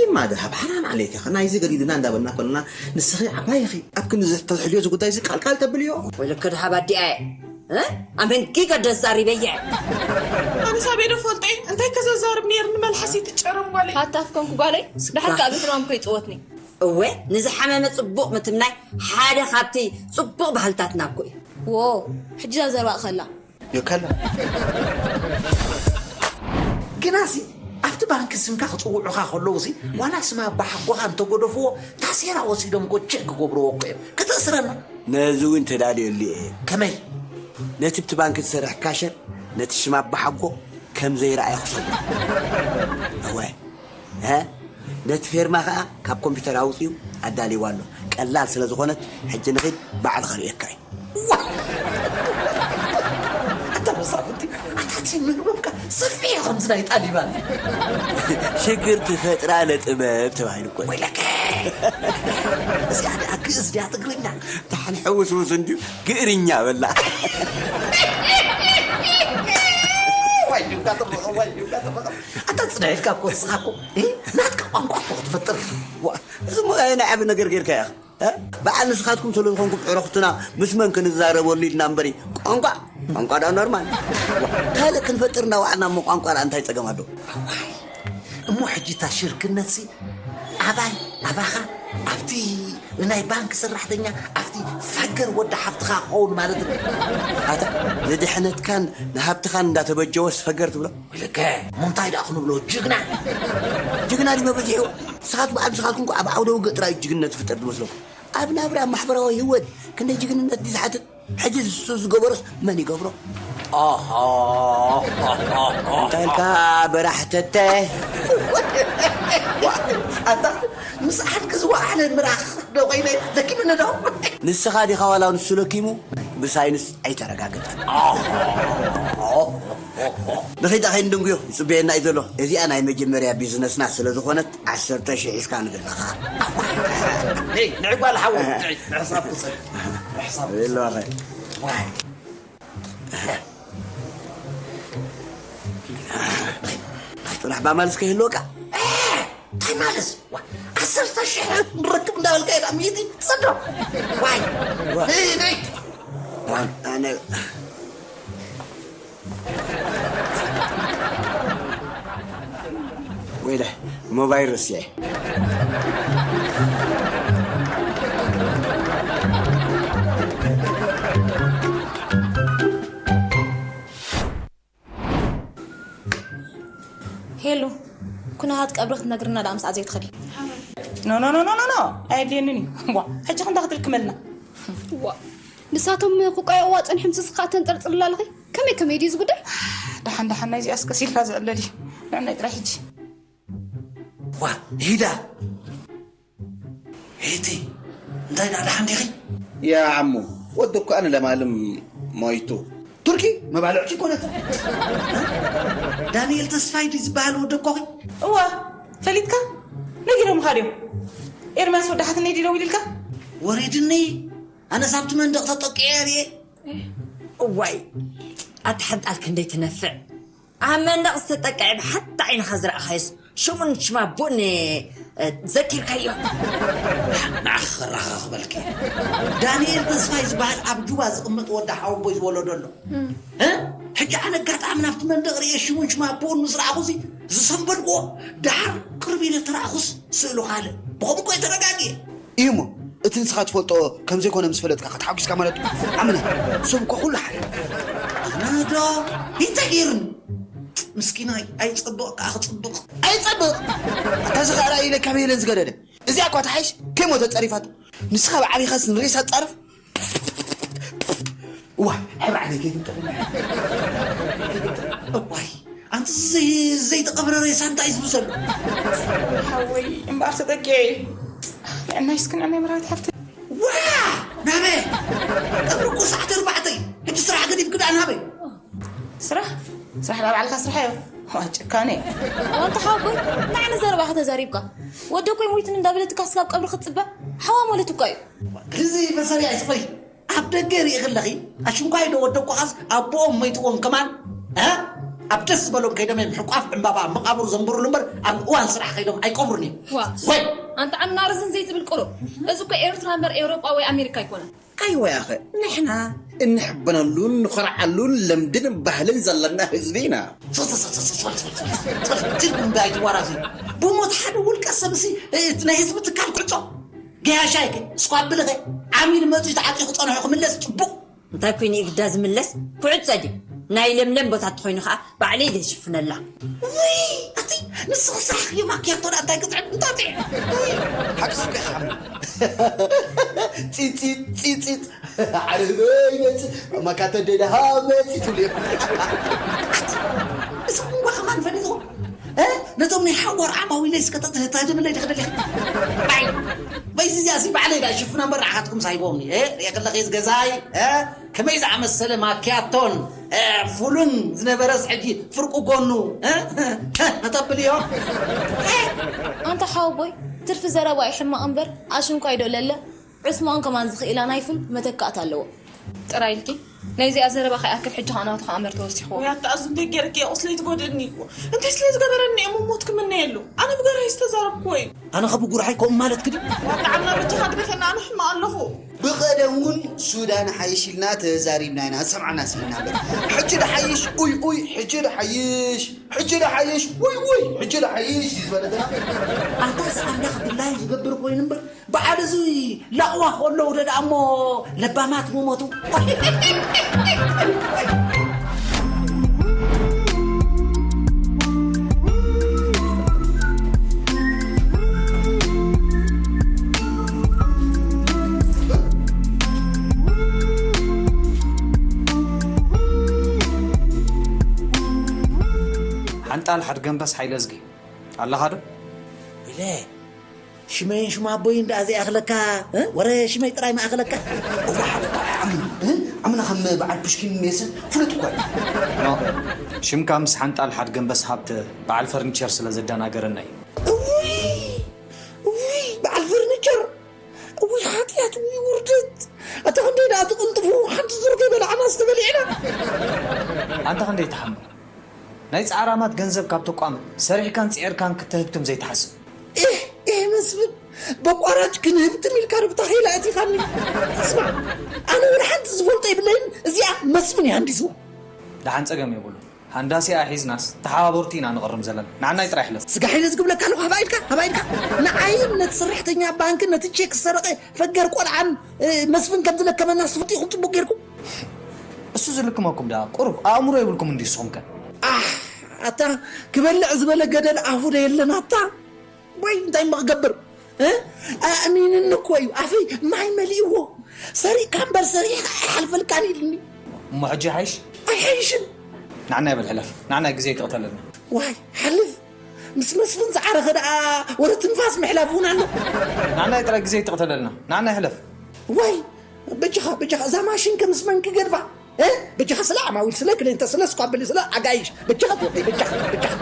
ይማ ደሃብ ሓራም ዓለይከ፣ ናይዚ ገዲዱና እንዳበልና ከለና ንስኺ ዓባይ ኢኺ። ኣብ ክንዲ ዘተትሕልዮ እዚ ጉዳይ እዚ ቃልቃል ተብልዮ። ወይለከ ደሃብ ኣዲኣ እየ። እ? ኣመንኪ ከ ደዛሪበየ። ኣነ ሳቤ ዶ ፈልጦ እየ? እንታይ ከዘዛርብ ነይርኒ መልሓስ ይትጨረም ጓለይ። ሃታፍ ኮንኩ ጓለይ፣ ድሓር ከኣ ብሕማም ከይጽወትኒ። እወ፣ ንዝሓመመ ጽቡቕ ምትምናይ ሓደ ካብቲ ጽቡቕ ባህልታትና እኮ እዩ። ዎ፣ ሕጂ እዛ ዘረባ ከላ። ይከላ። ግናሲ ኣብቲ ባንክ ስምካ ክጽውዑኻ ከለውሲ፣ ዋላ ስም ኣባሓጎኻ እንተገደፍዎ፣ ታሴራ ወሲዶም እኮ ቸክ ክገብርዎ እኮ እዮም። ከተእስረና። ነዚ እውን ተዳልየሉ እየ። ከመይ? ነቲ ብቲ ባንክ ዝሰርሕ ካሸር ነቲ ሽም ኣባሓጎ ከም ዘይረኣየ ክሰጉ። እወ፣ እ? ነቲ ፌርማ ኸኣ ካብ ኮምፒውተር ኣውጺኡ ኣዳልይዋ ኣሎ። ቀላል ስለ ዝኾነት ሕጂ ንኺድ ባዕሉ ከርእየካ እዩ። ኣታ መሳፍንቲ ኣታቲ ምግብካ ሰፊሕ ከምዚ ናይ ጣሊባን። ሽግር ትፈጥራ ለጥበብ ተባሂሉ እኮ እዩ። ወይለከ እዚኣ ደኣ ግእዝ ድያ ትግርኛ? ታሕን ሕውስውስ እንድዩ ግእርኛ በላ። ዋይ ድምካ ጥበቐ ዋይ ድምካ ጥበቐ ኣታ ጽናይልካ እኮ ንስኻ እኮ እ? ናትካ ቋንቋ እኮ ክትፈጥር ዋ፣ እዚ ሞ ናይ ዓቢ ነገር ጌርካ ኢኻ። እ? በዓል ንስኻትኩም ስለ ዝኾንኩም ዕረኽቱና ምስ መን ክንዛረበሉ ኢልና እምበሪ ቋንቋ ቋንቋ ዳ ኖርማል። ካልእ ክንፈጥር እናወዓልና እሞ ቋንቋ ዳ እንታይ ጸገም ኣለዎ? እሞ ሕጂ እታ ሽርክነትሲ ኣባይ ኣባኻ ኣብቲ ናይ ባንክ ሰራሕተኛ ኣብቲ ፈገር ወዲ ሓፍትኻ ክኸውን ማለት እዩ። ኣታ ንድሕነትካን ንሃብትኻን እንዳተበጀወስ ፈገር ትብሎ? ኢልከ እሞ እንታይ ደኣ ክንብሎ ጅግና ጅግና ድመ በዚሕዎ ንስኻት በዓል ንስኻትኩም እኮ ኣብ ዓውደ ውግእ ጥራይ እዩ ጅግንነት ዝፍጠር ዝመስለኩም ኣብ ናብራ ኣብ ማሕበራዊ ህይወት ክንደይ ጅግንነት ድዩ ዝሓትት ሕጂ ንሱ ዝገበሮስ መን ይገብሮ ኣሃ እንታይ ኢልካ በራሕተተ ኣታ ምስ ዓድቂ ዝወዓለ ምራኽ ዶ ኮይነ ለኪምኒ ዶ ንስኻ ዲኻ ዋላ ንሱ ለኪሙ ብሳይንስ ኣይተረጋገጸን ንኺዳ ኸይንድንጉዮ ይጽበየና እዩ ዘሎ እዚኣ ናይ መጀመርያ ቢዝነስና ስለ ዝኾነት ዓሰርተ ሽሕ ሒዝካ ንገዛኻ ንዕጓል ሓወ ሕሳብ ክሰድ ሕሳብ የለዋኸ ጥራሕ ባማልስ ከይህልወካ እንታይ ማለት ዓሰርተ ሽሕ ንረክብ እንዳበልካ ኢዳ ሚእቲ ትሰዶ ዋይ ወይለ ሞባይል ረሲዐ ሄሉ፣ ኩነታት ቀብሪ ክትነግርና ደኣ ምስኣ ዘይትኸዲ። ኖ ኖ ኖ ኖ ኖ ኣየድልየንን እዩ። ዋ ሕጂ ክንታ ክትልክመልና። ዋ ንሳቶም ክቋየቑዋ ጸኒሖም ስስኻ ተንጠልጥልላ ኣለኺ ከመይ ከመይ ድዩ እዚ ጉዳይ ደሓን ደሓን ናይዚኣስ ቀስ ኢልካ ዝዕለል እዩ። ንዕናይ ጥራይ ሕጂ። ዋ ሂዳ ሄቲ እንታይ ደኣ ደሓን ዲኺ? يا عمو ወዲ እኮ ኣነ ለማልም ሞይቱ ቱርኪ መባልዕቲ ኮነት ዳንኤል ተስፋይ ድዩ ዝበሃል ወዲ እኮኺ? እዋ ፈሊጥካ ነጊሮምኻ ድዮም? ኤርምያስ ወዲ ሓትነይ ድዩ ደዊሉልካ? ወሪድኒ ኣነስ ኣብቲ መንደቕ ተጠቂዐ ርየ እዋይ ኣቲ ሓንጣል ክንደይ ትነፍዕ ኣብ መንደቕ ዝተጠቅዐ ብሓንቲ ዓይንኻ ዝረእኻዮስ ሽሙን ሽማ ኣቦን ዘኪርካዮ ንዓኺ ክራኸኽበልኪ ዳንኤል ተስፋይ ዝበሃል ኣብ ጁባ ዝቕመጥ ወዲ ሓወቦይ ዝወለዶ ኣሎ ሕጂ ኣነ ኣጋጣሚ ናብቲ መንደቕ ርየ ሽሙን ሽማ ኣቦኡን ምስ ረኣኹሲ ዝሰንበድክዎ ደሓር ቅርብ ኢለ ተረኣኹስ ስእሉ ካልእ ብኸምኡ እኮ ተረጋጊየ እዩ እሞ እቲ ንስኻ ትፈልጦ ከም ዘይኮነ ምስ ፈለጥካ ከተሓጒስካ ማለት እዩ ኣምና ሰብ እኮ ኩሉ ሓደ ኣነዶ እንታይ ገይሩኒ ምስኪናይ ኣይፅብቕ ከዓ ክፅብቕ ኣይፅብቕ ኣታ ዝኸኣላ ኢለ ካብ ሄለን ዝገደደ እዚኣ እኳ ተሓይሽ ከይሞተ ፀሪፋቶ ንስኻ ብዓቢኻስ ንሬሳ ፃርፍ እዋ ሕብሪ ዓለይ ከይግምጠልና እዋይ ኣንቲ ዘይተቐብረ ሬሳ እንታይ ዝብሉ ዘሎ ሓወይ እምበኣር ተጠቂዐ እዩ ንዕናይ እስክን ዕናይ መራዊት ሓፍተ ዋ ናበ ቀብሪ እኮ ሰዓት ኣርባዕተ እዩ ሕጂ ስራሕ ገዲፍክ ደኣ ናበይ ስራሕ ስራሕ ዳ ባዕልካ ስራሕ እዮ ዋ ጭካነ ኣንተ ሓወቦይ እንታይ ዓይነት ዘረባኻ ተዛሪብካ ወደኮይ ሞይቱን እንዳበለትካ ስጋብ ቀብሪ ክትፅበ ሓዋ ማለት እኳ እዩ እዚ መሰሪ ኣይስቕሪ ኣብ ደገ ርኢ ከለኺ ኣሽንኳይ ዶ ወደኳኻስ ኣቦኦም መይትዎም ከማን እ ኣብ ደስ ዝበሎም ከይዶም እዮም ሕቋፍ ዕምባባ ኣብ መቓብሩ ዘንብሩሉ እምበር ኣብ እዋን ስራሕ ከይዶም ኣይቀብሩን እዮም ዋ ወይ ኣንተ ዓምና ርዝን ዘይትብል ቁሩብ እዚ እኮ ኤርትራ እምበር ኤውሮጳ ወይ ኣሜሪካ ኣይኮነን ኣይወ ኣኸ ንሕና እንሕበነሉን ንኾርዓሉን ልምድን ባህልን ዘለና ህዝቢ ኢና። ትልኩም ዳይ ትዋራዙ ብሞት ሓደ ውልቀ ሰብሲ ናይ ህዝቢ ትካል ክዕጾ ገያሻይ ከ ስኳ ብልኸ ዓሚል መጺኡ ተዓጺ ክጸንሖ ክምለስ ጽቡቕ እንታይ ኮይኑ እዩ ግዳ ዝምለስ? ክዕጾ ድዩ? ናይ ለምለም ቦታ እንተኾይኑ ኸዓ ባዕለይ እየ ዝሽፍነላ። ውይ ኣቲ ንስኺ ስራሕ ክዮ ማክያቶ ደኣ እንታይ ግጥዕም እንታጢዕ። ሓቅኻ እኮ ኢኻ ዓሚ። ፂፂ ፂፂ ዓረበይ መፂ ማካተ ደደሃ መፂ ትብሉ እዮም። እዚ ቁንጓ ከማን ፈሊጥኹም? እ? ነቶም ናይ ሓዋር ዓማዊለይ እስከ ተትህታደምለይ ድኽደለይ። ኣይ፣ በይዚ እዚኣ ሲ ባዕለይ ዳ ሽፍና እምበር ንዓኻትኩም ሳይቦምኒ። እ? ሪኤ ከለኺ እዚ ገዛይ፣ እ? ከመይ ዝኣመሰለ ማኪያቶን፣ እ፣ ፉልን ዝነበረስ ሕጂ ፍርቁ ጎኑ፣ እ? ከተብልዮ? ኣንታ ሓወቦይ፣ ትርፊ ዘረባ እዩ ሕማቕ እምበር፣ ኣሽንኳይ ዶ ለለ? ዕስማኦን ከማን ዝኽኢላ ናይ ፉል መተካእታ ኣለዎ። ጥራይ ኢልኪ፣ ናይዚኣ ዘረባ ከይኣክል ሕጂ ኸኣ ናቱ ኸኣ መር ተወሲኽዎ። ወይ ኣታ ኣዙ እንታይ ገይረኪ እየ ቁስለይ ትጎድእኒ እኮ። እንታይ ስለ ዝገበረኒ እየ ምሞት ክምነየሉ? ኣነ ብገርሀይ ዝተዛረብኩዎ እዩ። ኣነ ኸ ብጉርሓይ ከምኡ ማለት ክዲ? ዋጣ ዓምና በጃኻ ግደፈና ኣነ ሕማቕ ኣለኹ። ብቐደም እውን ሱዳን ሓይሽ ኢልና ተዛሪብና ኢና፣ ዝሰምዓና ስኢና ኣሎ። ሕጂ ድሓይሽ ኡይ ኡይ፣ ሕጂ ድሓይሽ፣ ሕጂ ድሓይሽ ኡይ ኡይ፣ ሕጂ ድሓይሽ እዩ ዝበለ ዘና። ኣንታስ ኣምላኽ ድላዩ ዝገብር ኮይኑ እምበር፣ በዓል እዚ ላቕዋ ከሎ ውረድ እሞ ለባማት ምሞቱ። ሓንጣል ሓድገንበስ ሓይለዝጊ ኣለኻ ዶ? ኢለ ሽመይን ሽማ ኣቦይን ደኣ ዘይኣኽለካ፣ እ? ወረ ሽመይ ጥራይ መኣኽለካ። እዛ ሓፍታ ዓም-፣ እ? ዓምና ከም በዓል ፑሽኪን ሜስን ፍሉጥ እኳ እዩ። ኖ፣ ሽምካ ምስ ሓንጣል ሓድገንበስ ሃብተ በዓል ፈርኒቸር ስለ ዘደናገረና እዩ። እውይ፣ እውይ፣ በዓል ፈርኒቸር። እውይ፣ ሓጢኣት፣ እውይ፣ ውርደት። ኣታ ክንደይ ደኣ ትቕልጥፉ፣ ሓንቲ ዙር ከይበላዕና ዝተበሊዕና። ኣንታ ክንደይ ትሓምቕ። ናይ ጻዕራማት ገንዘብ ካብ ተቋም ሰሪሕካን ጽዒርካን ክተህብትም ዘይትሓስብ። ኤህ፣ ኤህ፣ መስፍን፣ በቋራጭ ክንህብትም ኢልካ ዶ ብታኼላ ኣእቲኻኒ? ስማዕ፣ ኣነ ወላ ሓንቲ ዝፈልጦ የብለይን፣ እዚኣ መስፍን እዩ ሃንዲስዋ። ደሓን ጸገም የብሉን። ሃንዳሲኣ ሒዝናስ ተሓባበርቲ ኢና ንቕርም ዘለና። ንዓናይ ጥራይ ሕለፍ። ስጋ ሓይለ ዝግብለካ ኣለኹ፣ ሃባ ኢልካ፣ ሃባ ኢልካ። ንዓይን ነቲ ሰራሕተኛ ባንክን ነቲ ቼክ ዝሰረቐ ፈገር ቆልዓን፣ እ፣ መስፍን ከም ዝለከመናስ ትፈልጡ ኢኹም ጽቡቕ ጌርኩም። እሱ ዝልክመኩም ደኣ ቁሩብ ኣእምሮ የብልኩም እንዲ ንስኹም ከ? ኣሕ፣ ኣታ ክበልዕ ዝበለ ገደል ኣፉ ዶ የለን ኣታ? ወይ እንታይ እሞ ክገብር? እ? ኣእሚንኒ እኮ እዩ። ኣፈይ ማይ መሊእዎ። ሰሪቕካ እምበር ሰሪቕካ ኣይሓልፈልካን ኢልኒ። እሞ ሕጂ ይሓይሽ? ኣይሓይሽን። ንዓና ይበል ሕለፍ። ንዓና ግዜ ይትቕተለልና። ዋይ፣ ሓልፍ። ምስ መስፍን ዝዓረኸ ደኣ ወረ ትንፋስ ምሕላፍ እውን ኣሎ። ንዓና ጥራይ ግዜ ይትቕተለልና። ንዓና ይሕለፍ። ዋይ፣ በጃኻ፣ በጃኻ፣ እዛ ማሽን ከ ምስ መን ክገድፋ? እ? በጃኻ ስለ ዓማዊል፣ ስለ ክሌንተ፣ ስለ ስኳምብሊ፣ ስለ ኣጋይሽ። በጃኻ ትወደይ፣ በጃኻ፣ በጃኻ።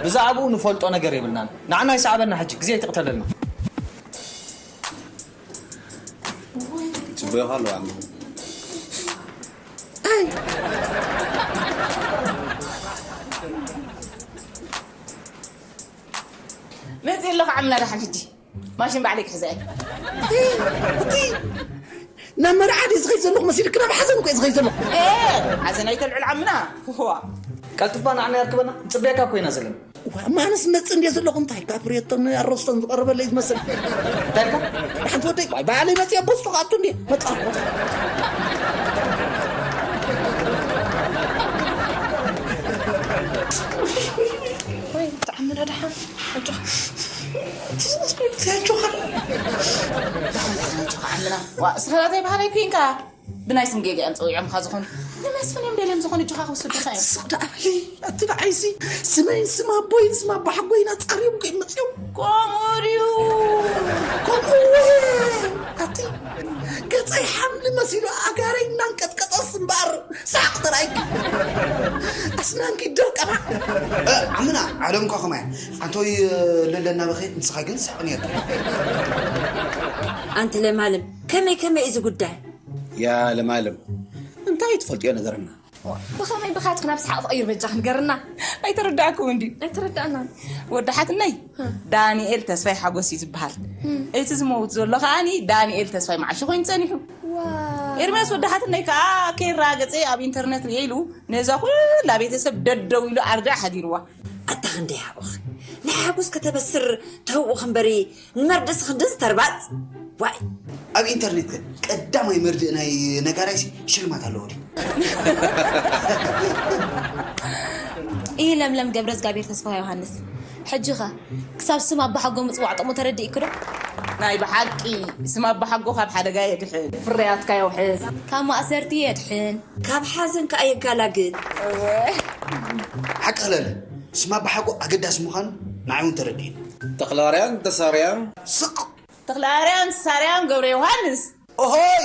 ብዛዕባኡ ንፈልጦ ነገር የብልናን። ንዓና ይሰዓበና ሕጂ፣ ግዜ ኣይትቕተለልና። ጽበዮኻ ኣለዋ። ኣይ። መጽእ ኣለኹ ዓምና ደሓን ሕጂ። ማሽን ባዕለይ ክሕዛ እየ። እቲ ናብ መርዓ ድየ ዝኸይድ ዘለኹ መሲልክ? ናብ ሓዘን እኮ እየ ዝኸይድ ዘለኹ። ኤ፣ ሓዘን ኣይተልዕል ዓምና። ዋ። ቀልጥፍባ ንዓና የርክበና። ንጽበየካ እኮ ኢና ዘለና። ዋ፣ ማንስ መጽእ እንድየ ዘለኹ እንታይ ካፕሬቶን ኣሮስቶን ዝቐረበለይ ዝመስል። እንታይ ኢልካ? ሓንቲ ወደይ፣ ባይ፣ ባዕለይ መጽእ ኣቦስቶ ክኣቱ እንድየ። መጽእ፣ መጽእ። ወይ፣ ብጣዕሚ ነድሓን። ኣጆኻ። ኣጆኻ። ኣጆኻ ዓምና። ዋ፣ እስኻ ናተይ ባህለይ ኩንካ። ብናይ ስም ጌጋ እዮም ጸዊዖምኻ ዝኾኑ። ንመስፍን እዮም ደልዮም ዝኾኑ እጆኻ ክወስዱኻ እዮም። ስቕ ደኣ በሊ። ኣቲ ንዓይሲ ስመይን ስም ኣቦይን ስም ኣቦ ሓጎይን ኣጻርዮም እኮ እዮም መጽዮም። ከምኡ ድዩ? ከምኡ እወ። ኣቲ ገጸይ ሓምሊ መሲሉ ኣጋረይ እናንቀጥቀጠስ እምበኣር። ሳቅ ተራእይኪ። ኣስናንኪ ደርቀማ። እ፣ ዓምና፣ ዓለም እኳ ኸማይ። ኣንቶይ፣ እ፣ ለለ እናበኸየት ንስኻ ግን ስሕቕ ነርካ። ኣንቲ ለማለም፣ ከመይ፣ ከመይ እዩ እዚ ጉዳይ? ያ ለማለም፣ እንታይ ትፈልጥዮ ነገርና? ብኸመይ ብኻትክ ናብ ሰሓቕ ትቕይር በጃኽ ንገርና። ኣይተረዳእኩ እንዲ። ኣይተረዳእናን። ወዲ ሓትነይ፣ ዳንኤል ተስፋይ ሓጎስ እዩ ዝበሃል። እቲ ዝመውት ዘሎ ከኣኒ ዳንኤል ተስፋይ መዓሾ ኮይኑ ጸኒሑ። ዋ። ኤርምያስ ወዲ ሓትነይ ከኣ ከይራገጸ ኣብ ኢንተርነት ርኤ ኢሉ ነዛ ኩላ ቤተሰብ ደደው ኢሉ ኣርድኣ ሓዲርዋ። ኣታ ክንደይ ሓቑኺ። ናይ ሓጎስ ከተበስር ተህውኽ እምበሪ ንመርድእሲ ክንድዚ ተርባጽ። ዋይ። ኣብ ኢንተርነት ከ ቀዳማይ መርድእ ናይ ነጋራይሲ ሽልማት ኣለዎ ድዩ? ኢሂ ለምለም ገብረዝጋቤር ተስፋ ዮሃንስ። ሕጂኸ ክሳብ ስም ኣባሓጎ ምጽዋዕ ጥቕሙ ተረዲእኪ ዶ? ናይ ብሓቂ ስም ኣባሓጎ ካብ ሓደጋ የድሕን። ፍርያትካ የውሕስ። ካብ ማእሰርቲ የድሕን። ካብ ሓዘን ከኣ የጋላግል። ሓቂ ክለለ ስም ኣባሓጎ ኣገዳሲ ምዃኑ ንዓይ እውን ተረዲእኒ። ተኽላርያን ተሳርያን ስቕ ተኽላርያን ሳርያን ገብረ ዮሃንስ። ኦሆይ